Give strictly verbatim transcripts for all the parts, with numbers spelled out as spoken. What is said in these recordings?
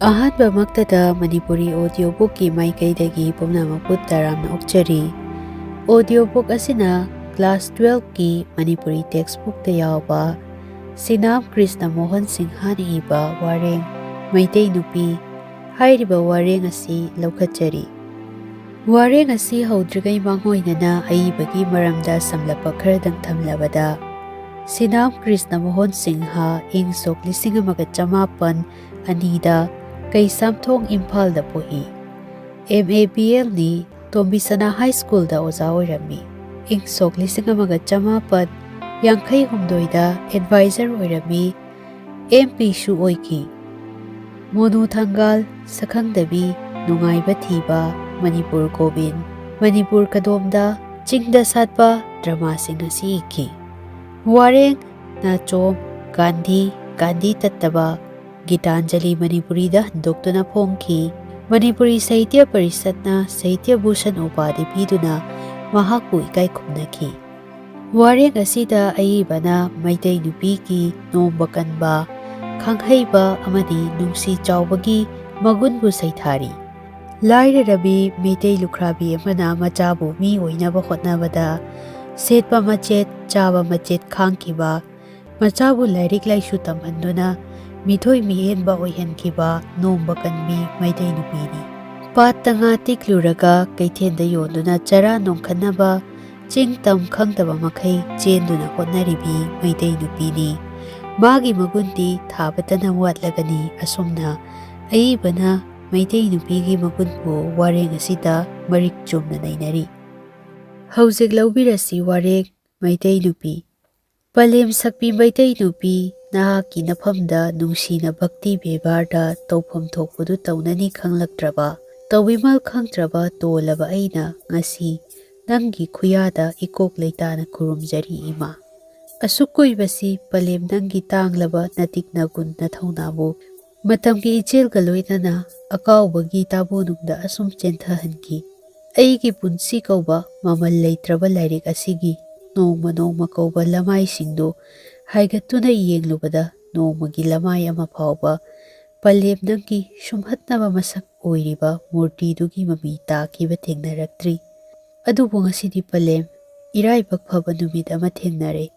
ꯑꯍꯥꯟꯕꯃꯛꯇꯗ ꯃꯅꯤꯄꯨꯔꯤ audiobookꯀꯤ ꯃꯥꯏꯀꯩꯗꯒꯤ ꯄꯨꯝꯅꯃꯛꯄꯨ ꯇꯔꯥꯝꯅ ꯑꯣꯛꯆꯔꯤ꯫ Audiobook ꯑꯁꯤꯅ class twelveꯀꯤ ꯃꯅꯤꯄꯨꯔꯤ textbookꯇ ꯌꯥꯎꯕ ꯁꯤꯅꯥꯝ ꯀ꯭ꯔꯤꯁꯅ ꯃꯣꯍꯟ ꯁꯤꯡꯍꯅ ꯏꯕ ꯋꯥꯔꯦꯡ ꯃꯩꯇꯩ ꯅꯨꯄꯤ ꯍꯥꯏꯔꯤꯕ ꯋꯥꯔꯦꯡ ꯑꯁꯤ ꯂꯧꯈꯠꯆꯔꯤ꯫ ꯋꯥꯔꯦꯡ ꯑꯁꯤ ꯍꯧꯗ꯭ꯔꯤꯉꯩ ꯃꯥꯡꯑꯣꯏꯅꯅ ꯑꯏꯕꯒꯤ ꯃꯔꯝꯗ ꯁꯝꯂꯞꯄ ꯈꯔꯗꯪ ꯊꯝꯂꯕꯗ, ꯁꯤꯅꯥꯝ ꯀ꯭ꯔꯤꯁꯅ ꯃꯣꯍꯟ ꯁꯤꯡꯍ ꯏꯪ ꯁꯣꯛ ꯂꯤꯁꯤꯡ ꯑꯃꯒ ꯆꯃꯥꯄꯟ ꯑꯅꯤꯗ ꯀꯩꯁꯥꯝꯊꯣꯡ ꯏꯝꯐꯥꯜꯗ ꯄꯣꯛꯏ꯫ MABLꯅꯤ, ꯇꯣꯝꯕꯤꯁꯅꯥ High Schoolꯗ ꯑꯣꯖꯥ ꯑꯣꯏꯔꯝꯃꯤ꯫ ꯏꯪ ꯁꯣꯛ ꯂꯤꯁꯤꯡ ꯑꯃꯒ ꯆꯃꯥꯄꯟ ꯌꯥꯡꯈꯩ ꯍꯨꯝꯗꯣꯏꯗ advisor ꯑꯣꯏꯔꯝꯃꯤ꯫ MPꯁꯨ ꯑꯣꯏꯈꯤ꯫ ꯃꯣꯅꯨ ꯊꯪꯒꯥꯜ, ꯁꯛꯈꯪꯗꯕꯤ, ꯅꯨꯡꯉꯥꯏꯕ ꯊꯤꯕ, ꯃꯅꯤꯄꯨꯔ ꯒꯣꯕꯤꯟ, ꯃꯅꯤꯄꯨꯔ ꯀꯗꯣꯝꯗ, ꯆꯤꯡꯗ ꯁꯥꯠꯄ dramaꯁꯤꯡ ꯑꯁꯤ ꯏꯈꯤ꯫ ꯋꯥꯔꯦꯡ, ꯅꯥꯆꯣꯝ, ꯒꯥꯟꯙꯤ, ꯒꯥꯟꯙꯤ ꯇꯠꯇꯕ, ꯒꯤꯇꯥꯟꯖꯂꯤ ꯃꯅꯤꯄꯨꯔꯤꯗ ꯍꯟꯗꯣꯛꯇꯨꯅ ꯐꯣꯡꯈꯤ꯫ ꯃꯅꯤꯄꯨꯔꯤ ꯁꯥꯍꯤꯇ꯭ꯌ ꯄꯔꯤꯁꯠꯅ ꯁꯥꯍꯤꯇ꯭ꯌ ꯚꯨꯁꯟ ꯎꯄꯥꯙꯤ ꯄꯤꯗꯨꯅ ꯃꯍꯥꯛꯄꯨ ꯏꯀꯥꯏ ꯈꯨꯝꯅꯈꯤ꯫ ꯋꯥꯔꯦꯡ ꯑꯁꯤꯗ ꯑꯏꯕꯅ ꯃꯩꯇꯩ ꯅꯨꯄꯤꯒꯤ ꯅꯣꯝꯕ ꯀꯟꯕ, ꯈꯪꯍꯩꯕ ꯑꯃꯗꯤ ꯅꯨꯡꯁꯤ ꯆꯥꯎꯕꯒꯤ ꯃꯒꯨꯟꯕꯨ ꯁꯩꯊꯥꯔꯤ꯫ ꯂꯥꯏꯔꯔꯕꯤ ꯃꯩꯇꯩ ꯂꯨꯈ꯭ꯔꯥꯕꯤ ꯑꯃꯅ ꯃꯆꯥꯕꯨ ꯃꯤ ꯑꯣꯏꯅꯕ ꯍꯣꯠꯅꯕꯗ ꯁꯦꯠꯄ ꯃꯆꯦꯠ, ꯆꯥꯕ ꯃꯆꯦꯠ ꯈꯥꯡꯈꯤꯕ, ꯃꯆꯥꯕꯨ ꯂꯥꯏꯔꯤꯛ ꯂꯥꯏꯁꯨ ꯇꯝꯍꯟꯗꯨꯅ ꯃꯤꯊꯣꯏ ꯃꯤꯍꯦꯟꯕ ꯑꯣꯏꯍꯟꯈꯤꯕ ꯅꯣꯝꯕ ꯀꯟꯕꯤ ꯃꯩꯇꯩ ꯅꯨꯄꯤꯅꯤ꯫ ꯄꯥꯠꯇ ꯉꯥ ꯇꯦꯛꯂꯨꯔꯒ ꯀꯩꯊꯦꯜꯗ ꯌꯣꯟꯗꯨꯅ ꯆꯔꯥ ꯅꯣꯡꯈꯠꯅꯕ ꯆꯤꯡ ꯇꯝ ꯈꯪꯗꯕ ꯃꯈꯩ ꯆꯦꯟꯗꯨꯅ ꯍꯣꯠꯅꯔꯤꯕꯤ ꯃꯩꯇꯩ ꯅꯨꯄꯤꯅꯤ꯫ ꯃꯥꯒꯤ ꯃꯒꯨꯟꯗꯤ ꯊꯥꯕꯇꯅ ꯋꯥꯠꯂꯒꯅꯤ꯫ ꯑꯁꯨꯝꯅ ꯑꯏꯕꯅ ꯃꯩꯇꯩ ꯅꯨꯄꯤꯒꯤ ꯃꯒꯨꯟꯕꯨ ꯋꯥꯔꯦꯡ ꯑꯁꯤꯗ ꯃꯔꯤꯛ ꯆꯨꯝꯅ ꯅꯩꯅꯔꯤ꯫ ꯍꯧꯖꯤꯛ ꯂꯧꯕꯤꯔꯁꯤ ꯋꯥꯔꯦꯡ ꯃꯩꯇꯩ ꯅꯨꯄꯤ꯫ ꯄꯂꯦꯝ ꯁꯛꯄꯤ ꯃꯩꯇꯩ ꯅꯨꯄꯤ, ꯅꯍꯥꯛꯀꯤ ꯅꯐꯝꯗ ꯅꯨꯡꯁꯤꯅ ꯚꯛꯇꯤ ꯕꯦꯕꯥꯔꯗ ꯇꯧꯐꯝ ꯊꯣꯛꯄꯗꯨ ꯇꯧꯅꯅꯤ ꯈꯪꯂꯛꯇ꯭ꯔꯕ, ꯇꯧꯕꯤꯃꯜ ꯈꯪꯗ꯭ꯔꯕ ꯇꯣꯜꯂꯕ ꯑꯩꯅ ꯉꯁꯤ ꯅꯪꯒꯤ ꯈꯨꯌꯥꯗ ꯏꯀꯣꯛ ꯂꯩꯇꯥꯅ ꯈꯨꯔꯨꯝꯖꯔꯤ ꯏꯃꯥ꯫ ꯑꯁꯨꯛ ꯀꯨꯏꯕꯁꯤ ꯄꯂꯦꯝ ꯅꯪꯒꯤ ꯇꯥꯡꯂꯕ ꯅꯇꯤꯛ ꯅꯒꯨꯟ ꯅꯊꯧꯅꯥꯕꯨ ꯃꯇꯝꯒꯤ ꯏꯆꯦꯜꯒ ꯂꯣꯏꯅꯅ ꯑꯀꯥꯎꯕꯒꯤ ꯇꯥꯕꯨꯅꯨꯡꯗ ꯑꯁꯨꯝ ꯆꯦꯟꯊꯍꯟꯈꯤ꯫ ꯑꯩꯒꯤ ꯄꯨꯟꯁꯤ ꯀꯧꯕ ꯃꯃꯜ ꯂꯩꯇ꯭ꯔꯕ ꯂꯥꯏꯔꯤꯛ ꯑꯁꯤꯒꯤ ꯅꯣꯡꯃ ꯅꯣꯡꯃ ꯀꯧꯕ ꯂꯃꯥꯏꯁꯤꯡꯗꯨ ꯍꯥꯏꯒꯠꯇꯨꯅ ꯌꯦꯡꯂꯨꯕꯗ ꯅꯣꯡꯃꯒꯤ ꯂꯃꯥꯏ ꯑꯃ ꯐꯥꯎꯕ ꯄꯂꯦꯝ ꯅꯪꯒꯤ ꯁꯨꯝꯍꯠꯅꯕ ꯃꯁꯛ ꯑꯣꯏꯔꯤꯕ ꯃꯨꯔꯇꯤꯗꯨꯒꯤ ꯃꯃꯤ ꯇꯥꯈꯤꯕ ꯊꯦꯡꯅꯔꯛꯇ꯭ꯔꯤ꯫ ꯑꯗꯨꯕꯨ ꯉꯁꯤꯗꯤ ꯄꯂꯦꯝ, ꯏꯔꯥꯏꯕꯛ ꯐꯕ ꯅꯨꯃꯤꯠ ꯑꯃ ꯊꯦꯡꯅꯔꯦ꯫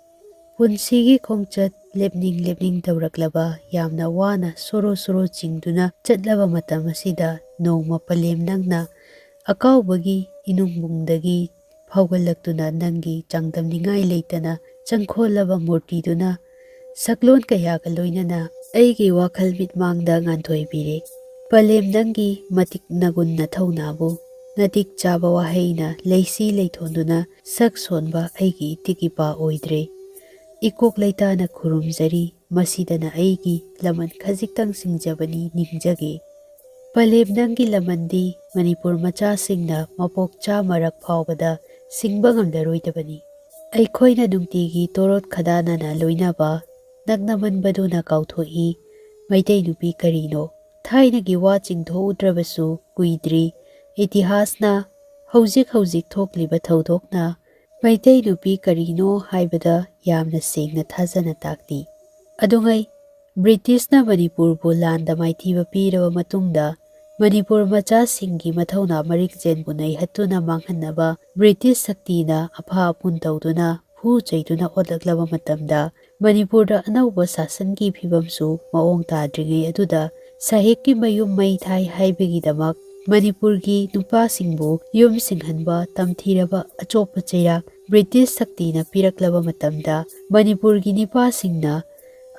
ꯄꯨꯟꯁꯤꯒꯤ ꯈꯣꯡꯆꯠ ꯂꯦꯞꯅꯤꯡ ꯂꯦꯞꯅꯤꯡ ꯇꯧꯔꯛꯂꯕ, ꯌꯥꯝꯅ ꯋꯥꯅ ꯁꯣꯔꯣ ꯁꯣꯔꯣ ꯆꯤꯡꯗꯨꯅ ꯆꯠꯂꯕ ꯃꯇꯝ ꯑꯁꯤꯗ ꯅꯣꯡꯃ ꯄꯂꯦꯝ ꯅꯪꯅ ꯑꯀꯥꯎꯕꯒꯤ ꯏꯅꯨꯡꯕꯨꯡꯗꯒꯤ ꯐꯥꯎꯒꯠꯂꯛꯇꯨꯅ ꯅꯪꯒꯤ ꯆꯥꯡꯗꯝꯅꯤꯡꯉꯥꯏ ꯂꯩꯇꯅ ꯆꯪꯈꯣꯜꯂꯕ ꯃꯨꯔꯇꯤꯗꯨꯅ ꯁꯛꯂꯣꯟ ꯀꯌꯥꯒ ꯂꯣꯏꯅꯅ ꯑꯩꯒꯤ ꯋꯥꯈꯜ ꯃꯤꯠꯃꯥꯡꯗ ꯉꯥꯟꯊꯣꯏꯕꯤꯔꯦ꯫ ꯄꯂꯦꯝ ꯅꯪꯒꯤ ꯃꯇꯤꯛ ꯅꯒꯨꯟ ꯅꯊꯧꯅꯥꯕꯨ ꯅꯇꯤꯛ ꯆꯥꯕ ꯋꯥꯍꯩꯅ ꯂꯩꯁꯤ ꯂꯩꯊꯣꯟꯗꯨꯅ ꯁꯛ ꯁꯣꯟꯕ ꯑꯩꯒꯤ ꯏꯇꯤꯛ ꯏꯄꯥ ꯑꯣꯏꯗ꯭ꯔꯦ꯫ ꯏꯀꯣꯛ ꯂꯩꯇꯥꯅ ꯈꯨꯔꯨꯝꯖꯔꯤ, ꯃꯁꯤꯗꯅ ꯑꯩꯒꯤ ꯂꯃꯟ ꯈꯖꯤꯛꯇꯪ ꯁꯤꯡꯖꯕꯅꯤ ꯅꯤꯡꯖꯒꯦ꯫ ꯄꯂꯦꯝ ꯅꯪꯒꯤ ꯂꯃꯟꯗꯤ ꯃꯅꯤꯄꯨꯔ ꯃꯆꯥꯁꯤꯡꯅ ꯃꯄꯣꯛ ꯆꯥꯃꯔꯛ ꯐꯥꯎꯕꯗ ꯁꯤꯡꯕ ꯉꯝꯂꯔꯣꯏꯗꯕꯅꯤ꯫ ꯑꯩꯈꯣꯏꯅ ꯅꯨꯡꯇꯤꯒꯤ ꯇꯣꯔꯣꯠ ꯈꯗꯥꯅꯅ ꯂꯣꯏꯅꯕ ꯅꯛꯅꯃꯟꯕꯗꯨꯅ ꯀꯥꯎꯊꯣꯛꯏ꯫ ꯃꯩꯇꯩ ꯅꯨꯄꯤ ꯀꯔꯤꯅꯣ? ꯊꯥꯏꯅꯒꯤ ꯋꯥ ꯆꯤꯡꯊꯣꯛꯎꯗ꯭ꯔꯕꯁꯨ ꯀꯨꯏꯗ꯭ꯔꯤ ꯏꯇꯤꯍꯥꯁꯅ ꯍꯧꯖꯤꯛ ꯍꯧꯖꯤꯛ ꯊꯣꯛꯂꯤꯕ ꯊꯧꯗꯣꯛꯅ ꯃꯩꯇꯩ ꯅꯨꯄꯤ ꯀꯔꯤꯅꯣ ꯍꯥꯏꯕꯗ ꯌꯥꯝꯅ ꯁꯦꯡꯅ ꯊꯥꯖꯅ ꯇꯥꯛꯂꯤ꯫ ꯑꯗꯨꯉꯩ ꯕ꯭ꯔꯤꯇꯤꯁꯅ ꯃꯅꯤꯄꯨꯔꯕꯨ ꯂꯥꯟꯗ ꯃꯥꯏꯊꯤꯕ ꯄꯤꯔꯕ ꯃꯇꯨꯡꯗ ꯃꯅꯤꯄꯨꯔ ꯃꯆꯥꯁꯤꯡꯒꯤ ꯃꯊꯧꯅꯥ ꯃꯔꯤꯛ ꯆꯦꯟꯕꯨ ꯅꯩꯍꯠꯇꯨꯅ ꯃꯥꯡꯍꯟꯅꯕ ꯕ꯭ꯔꯤꯇꯤꯁ ꯁꯛꯇꯤꯅ ꯑꯐꯥ ꯑꯄꯨꯟ ꯇꯧꯗꯨꯅ ꯐꯨ ꯆꯩꯗꯨꯅ ꯑꯣꯠꯂꯛꯂꯕ ꯃꯇꯝꯗ ꯃꯅꯤꯄꯨꯔꯗ ꯑꯅꯧꯕ ꯁꯥꯁꯟꯒꯤ ꯐꯤꯕꯝꯁꯨ ꯃꯑꯣꯡ ꯇꯥꯗ꯭ꯔꯤꯉꯩ ꯑꯗꯨꯗ ꯁꯥꯍꯦꯕꯀꯤ ꯃꯌꯨꯝ ꯃꯩ ꯊꯥꯏ ꯍꯥꯏꯕꯒꯤꯗꯃꯛ ꯃꯅꯤꯄꯨꯔꯒꯤ ꯅꯨꯄꯥꯁꯤꯡꯕꯨ ꯌꯨꯝ ꯁꯤꯡꯍꯟꯕ ꯇꯝꯊꯤꯔꯕ ꯑꯆꯣꯞꯄ ꯆꯩꯔꯥꯛ ꯕ꯭ꯔꯤꯇꯤꯁ ꯁꯛꯇꯤꯅ ꯄꯤꯔꯛꯂꯕ ꯃꯇꯝꯗ ꯃꯅꯤꯄꯨꯔꯒꯤ ꯅꯤꯄꯥꯁꯤꯡꯅ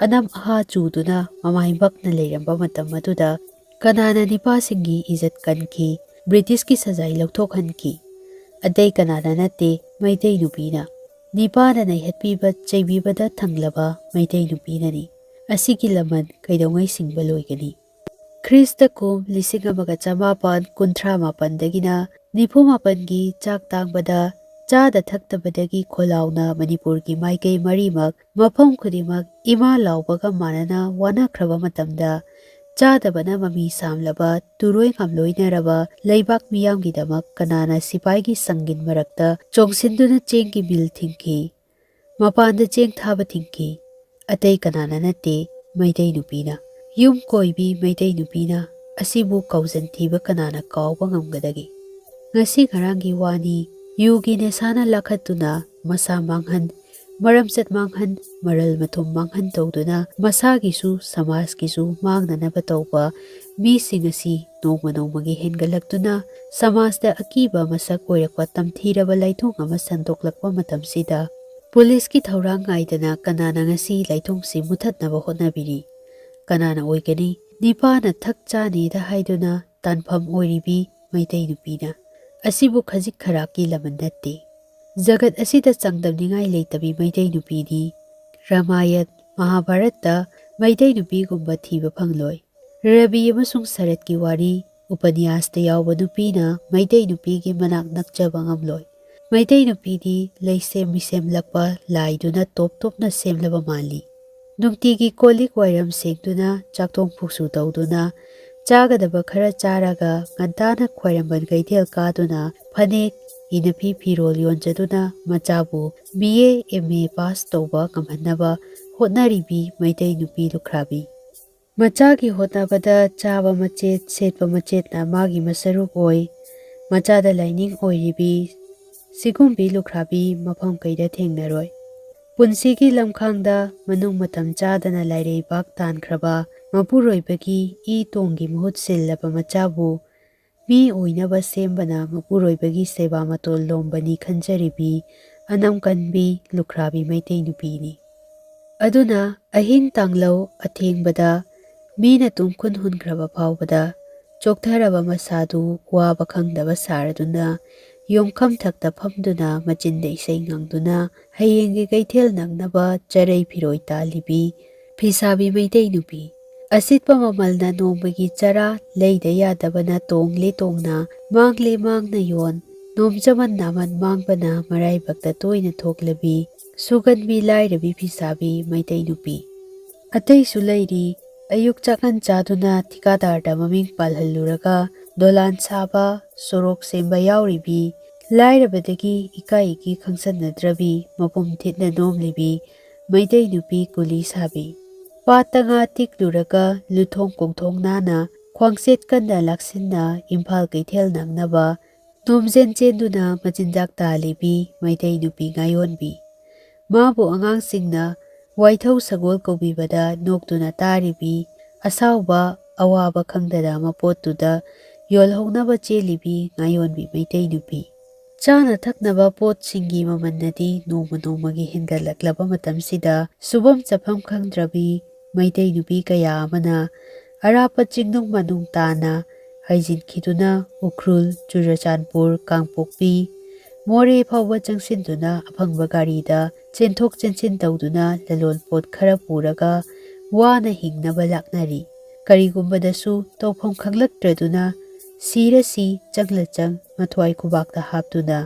ꯑꯅꯝ ꯑꯍꯥ ꯆꯨꯗꯨꯅ ꯃꯃꯥꯏ ꯕꯛꯅ ꯂꯩꯔꯝꯕ ꯃꯇꯝ ꯑꯗꯨꯗ ꯀꯅꯥꯅ ꯅꯤꯄꯥꯁꯤꯡꯒꯤ ꯏꯖꯠ ꯀꯟꯈꯤ? ꯕ꯭ꯔꯤꯇꯤꯁꯀꯤ ꯁꯖꯥꯏ ꯂꯧꯊꯣꯛꯍꯟꯈꯤ꯫ ꯑꯇꯩ ꯀꯅꯥꯅ ꯅꯠꯇꯦ, ꯃꯩꯇꯩ ꯅꯨꯄꯤꯅ꯫ ꯅꯤꯄꯥꯅ ꯅꯩꯍꯠꯄꯤꯕ ꯆꯩꯕꯤꯕꯗ ꯊꯪꯂꯕ ꯃꯩꯇꯩ ꯅꯨꯄꯤꯅꯅꯤ꯫ ꯑꯁꯤꯒꯤ ꯂꯃꯟ ꯀꯩꯗꯧꯉꯩ ꯁꯤꯡꯕ ꯂꯣꯏꯒꯅꯤ? ꯈ꯭ꯔꯤꯁꯇ ꯀꯨꯝ ꯂꯤꯁꯤꯡ ꯑꯃꯒ ꯆꯃꯥꯄꯟ ꯀꯨꯟꯊ꯭ꯔꯥ ꯃꯥꯄꯟꯗꯒꯤꯅ ꯅꯤꯐꯨ ꯃꯥꯄꯟꯒꯤ ꯆꯥꯛ ꯇꯥꯡꯕꯗ ꯆꯥꯗ ꯊꯛꯇꯕꯗꯒꯤ ꯈꯣꯜꯂꯥꯎꯅ ꯃꯅꯤꯄꯨꯔꯒꯤ ꯃꯥꯏꯀꯩ ꯃꯔꯤꯃꯛ ꯃꯐꯝ ꯈꯨꯗꯤꯡꯃꯛ ꯏꯃꯥ ꯂꯥꯎꯕꯒ ꯃꯥꯟꯅꯅ ꯋꯥꯅꯈ꯭ꯔꯕ ꯃꯇꯝꯗ ꯆꯥꯗꯕꯅ ꯃꯃꯤ ꯁꯥꯝꯂꯕ ꯇꯨꯔꯣꯏ ꯉꯥꯝꯂꯣꯏꯅꯔꯕ ꯂꯩꯕꯥꯛ ꯃꯤꯌꯥꯝꯒꯤꯗꯃꯛ ꯀꯅꯥꯅ ꯁꯤꯄꯥꯏꯒꯤ ꯁꯪꯒꯤꯟ ꯃꯔꯛꯇ ꯆꯣꯡꯁꯤꯟꯗꯨꯅ ꯆꯦꯡꯒꯤ ꯃꯤꯜ ꯊꯤꯡꯈꯤ? ꯃꯄꯥꯟꯗ ꯆꯦꯡ ꯊꯥꯕ ꯊꯤꯡꯈꯤ꯫ ꯑꯇꯩ ꯀꯅꯥꯅ ꯅꯠꯇꯦ, ꯃꯩꯇꯩ ꯅꯨꯄꯤꯅ꯫ ꯌꯨꯝ ꯀꯣꯏꯕꯤ ꯃꯩꯇꯩ ꯅꯨꯄꯤꯅ ꯑꯁꯤꯕꯨ ꯀꯥꯎꯖꯟ ꯊꯤꯕ ꯀꯅꯥꯅ ꯀꯥꯎꯕ ꯉꯝꯒꯗꯒꯦ? ꯉꯁꯤ ꯉꯔꯥꯡꯒꯤ ꯋꯥꯅꯤ, ꯌꯨꯒꯤ ꯅꯦꯁꯥꯅ ꯂꯥꯈꯠꯇꯨꯅ ꯃꯁꯥ ꯃꯥꯡꯍꯟ, ꯃꯔꯝꯆꯠ ꯃꯥꯡꯍꯟ, ꯃꯔꯜ ꯃꯊꯨꯝ ꯃꯥꯡꯍꯟ ꯇꯧꯗꯨꯅ ꯃꯁꯥꯒꯤꯁꯨ ꯁꯃꯥꯖꯀꯤꯁꯨ ꯃꯥꯡꯅꯅꯕ ꯇꯧꯕ ꯃꯤꯁꯤꯡ ꯑꯁꯤ ꯅꯣꯡꯃ ꯅꯣꯡꯃꯒꯤ ꯍꯦꯟꯒꯠꯂꯛꯇꯨꯅ ꯁꯃꯥꯖꯇ ꯑꯀꯤꯕ ꯃꯁꯛ ꯑꯣꯏꯔꯛꯄ ꯇꯝꯊꯤꯔꯕ ꯂꯥꯏꯊꯣꯡ ꯑꯃ ꯁꯟꯗꯣꯛꯂꯛꯄ ꯃꯇꯝꯁꯤꯗ ꯄꯨꯂꯤꯁꯀꯤ ꯊꯧꯔꯥꯡ ꯉꯥꯏꯗꯅ ꯀꯅꯥꯅ ꯉꯁꯤ ꯂꯥꯏꯊꯣꯡꯁꯤ ꯃꯨꯊꯠꯅꯕ ꯍꯣꯠꯅꯕꯤꯔꯤ? ꯀꯅꯥꯅ ꯑꯣꯏꯒꯅꯤ? ꯅꯤꯄꯥꯅ ꯊꯛ ꯆꯥꯅꯤꯗ ꯍꯥꯏꯗꯨꯅ ꯇꯥꯟꯐꯝ ꯑꯣꯏꯔꯤꯕꯤ ꯃꯩꯇꯩ ꯅꯨꯄꯤꯅ꯫ ꯑꯁꯤꯕꯨ ꯈꯖꯤꯛ ꯈꯔꯥꯛꯀꯤ ꯂꯃꯟ ꯅꯠꯇꯦ꯫ ꯖꯒꯠ ꯑꯁꯤꯗ ꯆꯥꯡꯗꯝꯅꯤꯡꯉꯥꯏ ꯂꯩꯇꯕꯤ ꯃꯩꯇꯩ ꯅꯨꯄꯤꯗꯤ ꯔꯥꯃꯥꯌꯟ, ꯃꯍꯥꯚꯥꯔꯠꯇ ꯃꯩꯇꯩ ꯅꯨꯄꯤꯒꯨꯝꯕ ꯊꯤꯕ ꯐꯪꯂꯣꯏ꯫ ꯔꯕꯤ ꯑꯃꯁꯨꯡ ꯁꯔꯠꯀꯤ ꯋꯥꯔꯤ ꯎꯄꯅꯤꯌꯥꯁꯇ ꯌꯥꯎꯕ ꯅꯨꯄꯤꯅ ꯃꯩꯇꯩ ꯅꯨꯄꯤꯒꯤ ꯃꯅꯥꯛ ꯅꯛꯆꯕ ꯉꯝꯂꯣꯏ꯫ ꯃꯩꯇꯩ ꯅꯨꯄꯤꯗꯤ ꯂꯩꯁꯦꯝ ꯃꯤꯁꯦꯝꯂꯛꯄ ꯂꯥꯏꯗꯨꯅ ꯇꯣꯞ ꯇꯣꯞꯅ ꯁꯦꯝꯂꯕ ꯃꯥꯜꯂꯤ꯫ ꯅꯨꯡꯇꯤꯒꯤ ꯀꯣꯜ ꯂꯤꯛ ꯋꯥꯏꯔꯝ ꯁꯦꯡꯗꯨꯅ, ꯆꯥꯛꯊꯣꯡ ꯐꯨꯛꯁꯨ ꯇꯧꯗꯨꯅ, ꯆꯥꯒꯗꯕ ꯈꯔ ꯆꯥꯔꯒ ꯉꯟꯇꯥꯅ ꯈ꯭ꯋꯥꯏꯔꯝꯕꯟ ꯀꯩꯊꯦꯜ ꯀꯥꯗꯨꯅ ꯐꯅꯦꯛ, ꯏꯅꯐꯤ ꯐꯤꯔꯣꯜ ꯌꯣꯟꯖꯗꯨꯅ ꯃꯆꯥꯕꯨ B A, M A pass ꯇꯧꯕ ꯉꯝꯍꯟꯅꯕ ꯍꯣꯠꯅꯔꯤꯕꯤ ꯃꯩꯇꯩ ꯅꯨꯄꯤ ꯂꯨꯈ꯭ꯔꯥꯕꯤ꯫ ꯃꯆꯥꯒꯤ ꯍꯣꯠꯅꯕꯗ ꯆꯥꯕ ꯃꯆꯦꯠ, ꯁꯦꯠꯄ ꯃꯆꯦꯠꯅ ꯃꯥꯒꯤ ꯃꯁꯔꯨꯛ ꯑꯣꯏ꯫ ꯃꯆꯥꯗ ꯂꯥꯏꯅꯤꯡ ꯑꯣꯏꯔꯤꯕꯤ ꯁꯤꯒꯨꯝꯕꯤ ꯂꯨꯈ꯭ꯔꯥꯕꯤ ꯃꯐꯝ ꯀꯩꯗ ꯊꯦꯡꯅꯔꯣꯏ꯫ ꯄꯨꯟꯁꯤꯒꯤ ꯂꯝꯈꯥꯡꯗ ꯃꯅꯨꯡ ꯃꯇꯝ ꯆꯥꯗꯅ ꯂꯥꯏꯔꯩꯕꯥꯛ ꯇꯥꯟꯈ꯭ꯔꯕ ꯃꯄꯨꯔꯣꯏꯕꯒꯤ ꯏ ꯇꯣꯡꯒꯤ ꯃꯍꯨꯠ ꯁꯤꯜꯂꯕ ꯃꯆꯥꯕꯨ ꯃꯤ ꯑꯣꯏꯅꯕ ꯁꯦꯝꯕꯅ ꯃꯄꯨꯔꯣꯏꯕꯒꯤ ꯁꯦꯕꯥ ꯃꯇꯣꯜ ꯂꯣꯝꯕꯅꯤ ꯈꯟꯖꯔꯤꯕꯤ ꯑꯅꯝ ꯀꯟꯕꯤ ꯂꯨꯈ꯭ꯔꯥꯕꯤ ꯃꯩꯇꯩ ꯅꯨꯄꯤꯅꯤ꯫ ꯑꯗꯨꯅ ꯑꯍꯤꯡ ꯇꯥꯡꯂꯧ ꯑꯊꯦꯡꯕꯗ ꯃꯤꯅ ꯇꯨꯝꯈꯨꯟ ꯍꯨꯟꯈ꯭ꯔꯕ ꯐꯥꯎꯕꯗ ꯆꯣꯛꯊꯔꯕ ꯃꯁꯥꯗꯨ ꯋꯥꯕ ꯈꯪꯗꯕ ꯁꯥꯔꯗꯨꯅ ꯌꯣꯡꯐꯝ ꯊꯛꯇ ꯐꯝꯗꯨꯅ ꯃꯆꯤꯟꯗ ꯏꯁꯩ ꯉꯪꯗꯨꯅ ꯍꯌꯦꯡꯒꯤ ꯀꯩꯊꯦꯜ ꯅꯪꯅꯕ ꯆꯔꯩ ꯐꯤꯔꯣꯏ ꯇꯥꯜꯂꯤꯕꯤ ꯐꯤꯁꯥꯕꯤ ꯃꯩꯇꯩ ꯅꯨꯄꯤ꯫ ꯑꯁꯤꯠꯄ ꯃꯃꯜꯅ ꯅꯣꯡꯃꯒꯤ ꯆꯔꯥ ꯂꯩꯗ ꯌꯥꯗꯕꯅ ꯇꯣꯡꯂꯦ ꯇꯣꯡꯅ, ꯃꯥꯡꯂꯦ ꯃꯥꯡꯅ ꯌꯣꯟ, ꯅꯣꯝꯖꯃꯟ ꯅꯥꯃꯟ ꯃꯥꯡꯕꯅ ꯃꯔꯥꯏꯕꯛꯇ ꯇꯣꯏꯅ ꯊꯣꯛꯂꯕꯤ ꯁꯨꯒꯟꯕꯤ ꯂꯥꯏꯔꯕꯤ ꯐꯤꯁꯥꯕꯤ ꯃꯩꯇꯩ ꯅꯨꯄꯤ꯫ ꯑꯇꯩꯁꯨ ꯂꯩꯔꯤ꯫ ꯑꯌꯨꯛ ꯆꯥꯛꯍꯟ ꯆꯥꯗꯨꯅ ꯊꯤꯀꯥꯗꯥꯔꯗ ꯃꯃꯤꯡ ꯄꯥꯜꯍꯜꯂꯨꯔꯒ ꯗꯣꯂꯥꯟ ꯁꯥꯕ, ꯁꯣꯔꯣꯛ ꯁꯦꯝꯕ ꯌꯥꯎꯔꯤꯕꯤ, ꯂꯥꯏꯔꯕꯗꯒꯤ ꯏꯀꯥꯏ ꯏꯒꯤ ꯈꯪꯁꯟꯅꯗ꯭ꯔꯕꯤ, ꯃꯄꯨꯝ ꯊꯤꯠꯅ ꯅꯣꯝꯂꯤꯕꯤ ꯃꯩꯇꯩ ꯅꯨꯄꯤ ꯀꯨꯂꯤ ꯁꯥꯕꯤ꯫ ꯄꯥꯠꯇ ꯉꯥ ꯇꯤꯛꯂꯨꯔꯒ ꯂꯨꯊꯣꯡ ꯀꯣꯡꯊꯣꯡ ꯅꯥꯅ ꯈ꯭ꯋꯥꯡꯆꯦꯠ ꯀꯟꯅ ꯂꯥꯛꯁꯤꯟꯅ ꯏꯝꯐꯥꯜ ꯀꯩꯊꯦꯜ ꯅꯪꯅꯕ ꯅꯣꯝꯖꯦꯟ ꯆꯦꯟꯗꯨꯅ ꯃꯆꯤꯟꯖꯥꯛ ꯇꯥꯜꯂꯤꯕꯤ ꯃꯩꯇꯩ ꯅꯨꯄꯤ ꯉꯥꯌꯣꯟꯕꯤ꯫ ꯃꯥꯕꯨ ꯑꯉꯥꯡꯁꯤꯡꯅ ꯋꯥꯏꯊꯧ ꯁꯒꯣꯜ ꯀꯧꯕꯤꯕꯗ ꯅꯣꯛꯇꯨꯅ ꯇꯥꯔꯤꯕꯤ ꯑꯁꯥꯎꯕ ꯑꯋꯥꯕ ꯈꯪꯗꯅ ꯃꯄꯣꯠꯇꯨꯗ ꯌꯣꯜꯍꯧꯅꯕ ꯆꯦꯜꯂꯤꯕꯤ ꯉꯥꯌꯣꯟꯕꯤ ꯃꯩꯇꯩ ꯅꯨꯄꯤ꯫ ꯆꯥꯅ ꯊꯛꯅꯕ ꯄꯣꯠꯁꯤꯡꯒꯤ ꯃꯃꯜꯅꯗꯤ ꯅꯣꯡꯃ ꯅꯣꯡꯃꯒꯤ ꯍꯦꯟꯒꯠꯂꯛꯂꯕ ꯃꯇꯝꯁꯤꯗ ꯁꯨꯐꯝ ꯆꯥꯐꯝ ꯈꯪꯗ꯭ꯔꯕꯤ ꯃꯩꯇꯩ ꯅꯨꯄꯤ ꯀꯌꯥ ꯑꯃꯅ ꯑꯔꯥꯞꯄ ꯆꯤꯡꯅꯨꯡ ꯃꯅꯨꯡ ꯇꯥꯅ ꯍꯥꯏꯖꯤꯟꯈꯤꯗꯨꯅ ꯎꯈ꯭ꯔꯨꯜ, ꯆꯨꯔꯆꯥꯟꯄꯨꯔ, ꯀꯥꯡꯄꯣꯛꯄꯤ, ꯃꯣꯔꯦ ꯐꯥꯎꯕ ꯆꯪꯁꯤꯟꯗꯨꯅ ꯑꯐꯪꯕ ꯒꯥꯔꯤꯗ ꯆꯦꯟꯊꯣꯛ ꯆꯦꯟꯁꯤꯟ ꯇꯧꯗꯨꯅ ꯂꯂꯣꯟ ꯄꯣꯠ ꯈꯔ ꯄꯨꯔꯒ ꯋꯥꯅ ꯍꯤꯡꯅꯕ ꯂꯥꯛꯅꯔꯤ꯫ ꯀꯔꯤꯒꯨꯝꯕꯗꯁꯨ ꯇꯧꯐꯝ ꯈꯪꯂꯛꯇ꯭ꯔꯗꯨꯅ ꯁꯤꯔ ꯁꯤ, ꯆꯪꯂ ꯆꯪ, ꯃꯊ꯭ꯋꯥꯏ ꯈꯨꯕꯥꯛꯇ ꯍꯥꯞꯇꯨꯅ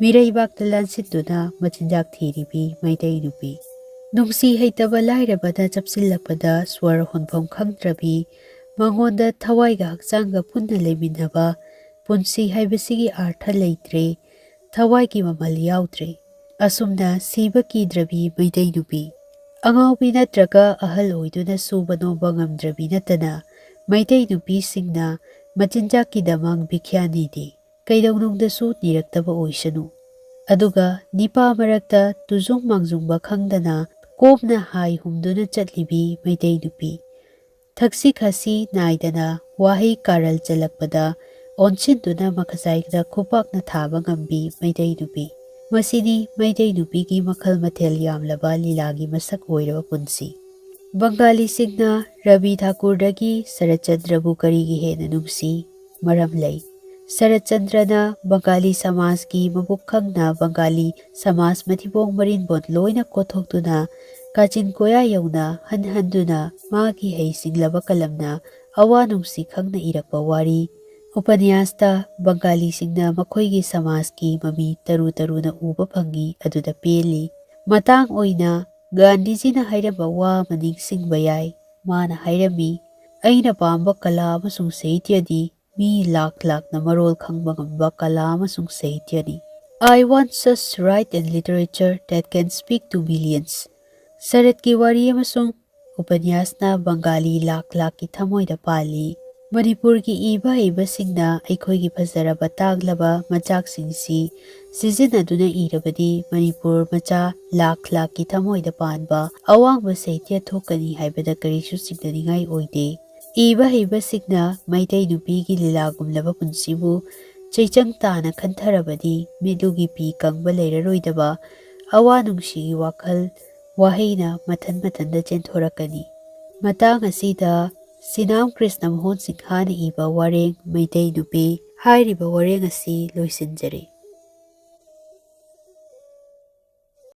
ꯃꯤꯔꯩꯕꯥꯛꯇ ꯂꯥꯟꯁꯤꯟꯗꯨꯅ ꯃꯆꯤꯟꯖꯥꯛ ꯊꯤꯔꯤꯕꯤ ꯃꯩꯇꯩ ꯅꯨꯄꯤ꯫ ꯅꯨꯡꯁꯤ ꯍꯩꯇꯕ ꯂꯥꯏꯔꯕꯗ ꯆꯞꯁꯤꯜꯂꯛꯄꯗ ꯁ꯭ꯋꯔ ꯍꯣꯟꯐꯝ ꯈꯪꯗ꯭ꯔꯕꯤ, ꯃꯉꯣꯟꯗ ꯊꯋꯥꯏꯒ ꯍꯛꯆꯥꯡꯒ ꯄꯨꯟꯅ ꯂꯩꯃꯤꯟꯅꯕ ꯄꯨꯟꯁꯤ ꯍꯥꯏꯕꯁꯤꯒꯤ ꯑꯥꯔꯊ ꯂꯩꯇ꯭ꯔꯦ, ꯊꯋꯥꯏꯒꯤ ꯃꯃꯜ ꯌꯥꯎꯗ꯭ꯔꯦ꯫ ꯑꯁꯨꯝꯅ ꯁꯤꯕ ꯀꯤꯗ꯭ꯔꯕꯤ ꯃꯩꯇꯩ ꯅꯨꯄꯤ꯫ ꯑꯉꯥꯎꯕꯤ ꯅꯠꯇ꯭ꯔꯒ ꯑꯍꯜ ꯑꯣꯏꯗꯨꯅ ꯁꯨꯕ ꯅꯣꯝꯕ ꯉꯝꯗ꯭ꯔꯕꯤ ꯅꯠꯇꯅ ꯃꯩꯇꯩ ꯅꯨꯄꯤꯁꯤꯡꯅ ꯃꯆꯤꯟꯖꯥꯛꯀꯤꯗꯃꯛ ꯚꯤꯈ꯭ꯌꯥ ꯅꯤꯗꯦ꯫ ꯀꯩꯗꯧꯅꯨꯡꯗꯁꯨ ꯅꯤꯔꯛꯇꯕ ꯑꯣꯏꯁꯅꯨ꯫ ꯑꯗꯨꯒ ꯅꯤꯄꯥ ꯃꯔꯛꯇ ꯇꯨꯖꯨꯡ ꯃꯥꯡꯖꯨꯡꯕ ꯈꯪꯗꯅ ꯀꯣꯝꯅ ꯍꯥꯏ ꯍꯨꯝꯗꯨꯅ ꯆꯠꯂꯤꯕꯤ ꯃꯩꯇꯩ ꯅꯨꯄꯤ꯫ ꯊꯛꯁꯤ ꯈꯥꯁꯤ ꯅꯥꯏꯗꯅ ꯋꯥꯍꯩ ꯀꯥꯔꯜ ꯆꯜꯂꯛꯄꯗ ꯑꯣꯟꯁꯤꯟꯗꯨꯅ ꯃꯈꯖꯥꯏꯗ ꯈꯨꯄꯥꯛꯅ ꯊꯥꯕ ꯉꯝꯕꯤ ꯃꯩꯇꯩ ꯅꯨꯄꯤ꯫ ꯃꯁꯤꯅꯤ ꯃꯩꯇꯩ ꯅꯨꯄꯤꯒꯤ ꯃꯈꯜ ꯃꯊꯦꯜ ꯌꯥꯝꯂꯕ ꯂꯤꯂꯥꯒꯤ ꯃꯁꯛ ꯑꯣꯏꯔꯕ ꯄꯨꯟꯁꯤ꯫ ꯕꯪꯒꯥꯂꯤꯁꯤꯡꯅ ꯔꯕꯤ ꯊꯥꯀꯨꯔꯗꯒꯤ ꯁꯔꯠꯆꯟꯗ꯭ꯔꯕꯨ ꯀꯔꯤꯒꯤ ꯍꯦꯟꯅ ꯅꯨꯡꯁꯤ? ꯃꯔꯝ ꯂꯩ꯫ ꯁꯔꯠꯆꯟꯗ꯭ꯔꯅ ꯕꯪꯒꯥꯂꯤ ꯁꯃꯥꯖꯀꯤ ꯃꯕꯨꯛ ꯈꯪꯅ ꯕꯪꯒꯥꯂꯤ ꯁꯃꯥꯖ ꯃꯊꯤꯕꯣꯡ ꯃꯔꯤꯟꯕꯣꯟ ꯂꯣꯏꯅ ꯀꯣꯠꯊꯣꯛꯇꯨꯅ ꯀꯥꯆꯤꯟ ꯀꯣꯌꯥ ꯌꯧꯅ ꯍꯟ ꯍꯟꯗꯨꯅ ꯃꯥꯒꯤ ꯍꯩ ꯁꯤꯡꯂꯕ ꯀꯂꯝꯅ ꯑꯋꯥ ꯅꯨꯡꯁꯤ ꯈꯪꯅ ꯏꯔꯛꯄ ꯋꯥꯔꯤ ꯎꯄꯅꯤꯌꯥꯁꯇ ꯕꯪꯒꯥꯂꯤꯁꯤꯡꯅ ꯃꯈꯣꯏꯒꯤ ꯁꯃꯥꯖꯀꯤ ꯃꯃꯤ ꯇꯔꯨ ꯇꯔꯨꯅ ꯎꯕ ꯐꯪꯉꯤ꯫ ꯑꯗꯨꯗ ꯄꯦꯜꯂꯤ꯫ ꯃꯇꯥꯡ ꯑꯣꯏꯅ ꯒꯥꯟꯙꯤꯖꯤꯅ ꯍꯥꯏꯔꯝꯕ ꯋꯥ ꯑꯃ ꯅꯤꯡꯁꯤꯡꯕ ꯌꯥꯏ꯫ ꯃꯥꯅ ꯍꯥꯏꯔꯝꯃꯤ, "ꯑꯩꯅ ꯄꯥꯝꯕ ꯀꯂꯥ ꯑꯃꯁꯨꯡ ꯁꯥꯍꯤꯇ꯭ꯌꯗꯤ ꯃꯤ ꯂꯥꯛ ꯂꯥꯛꯅ ꯃꯔꯣꯜ ꯈꯪꯕ ꯉꯝꯕ ꯀꯂꯥ ꯑꯃꯁꯨꯡ ꯁꯥꯍꯤꯇ꯭ꯌꯅꯤ꯫ I want such right and literature that can speak to millions." ꯁꯔꯠꯀꯤ ꯋꯥꯔꯤ ꯑꯃꯁꯨꯡ ꯎꯄꯅ꯭ꯌꯥꯁꯅ ꯕꯪꯒꯥꯂꯤ ꯂꯥꯛ ꯂꯥꯛꯀꯤ ꯊꯃꯣꯏꯗ ꯄꯥꯜꯂꯤ꯫ ꯃꯅꯤꯄꯨꯔꯒꯤ ꯏꯕ ꯍꯩꯕꯁꯤꯡꯅ ꯑꯩꯈꯣꯏꯒꯤ ꯐꯖꯔꯕ ꯇꯥꯡꯂꯕ ꯃꯆꯥꯛꯁꯤꯡꯁꯤ ꯁꯤꯖꯤꯟꯅꯗꯨꯅ ꯏꯔꯕꯗꯤ ꯃꯅꯤꯄꯨꯔ ꯃꯆꯥ ꯂꯥꯛ ꯂꯥꯛꯀꯤ ꯊꯃꯣꯏꯗ ꯄꯥꯟꯕ ꯑꯋꯥꯡꯕ ꯁꯥꯍꯤꯇ꯭ꯌ ꯊꯣꯛꯀꯅꯤ ꯍꯥꯏꯕꯗ ꯀꯔꯤꯁꯨ ꯆꯤꯡꯅꯅꯤꯡꯉꯥꯏ ꯑꯣꯏꯗꯦ꯫ ꯏꯕ ꯍꯩꯕꯁꯤꯡꯅ ꯃꯩꯇꯩ ꯅꯨꯄꯤꯒꯤ ꯂꯤꯂꯥꯒꯨꯝꯂꯕ ꯄꯨꯟꯁꯤꯕꯨ ꯆꯩꯆꯪ ꯇꯥꯅ ꯈꯟꯊꯔꯕꯗꯤ ꯃꯤꯠꯂꯨꯒꯤ ꯄꯤ ꯀꯪꯕ ꯂꯩꯔꯔꯣꯏꯗꯕ ꯑꯋꯥ ꯅꯨꯡꯁꯤꯒꯤ ꯋꯥꯈꯜ ꯋꯥꯍꯩꯅ ꯃꯊꯟ ꯃꯊꯟꯇ ꯆꯦꯟꯊꯣꯔꯛꯀꯅꯤ꯫ ꯃꯇꯥꯡ ꯑꯁꯤꯗ ꯁꯤꯅꯥꯝ ꯀ꯭ꯔꯤꯁꯅ ꯃꯣꯍꯟ ꯁꯤꯡꯍꯅ ꯏꯕ ꯋꯥꯔꯦꯡ ꯃꯩꯇꯩ ꯅꯨꯄꯤ ꯍꯥꯏꯔꯤꯕ ꯋꯥꯔꯦꯡ ꯑꯁꯤ ꯂꯣꯏꯁꯤꯟꯖꯔꯦ꯫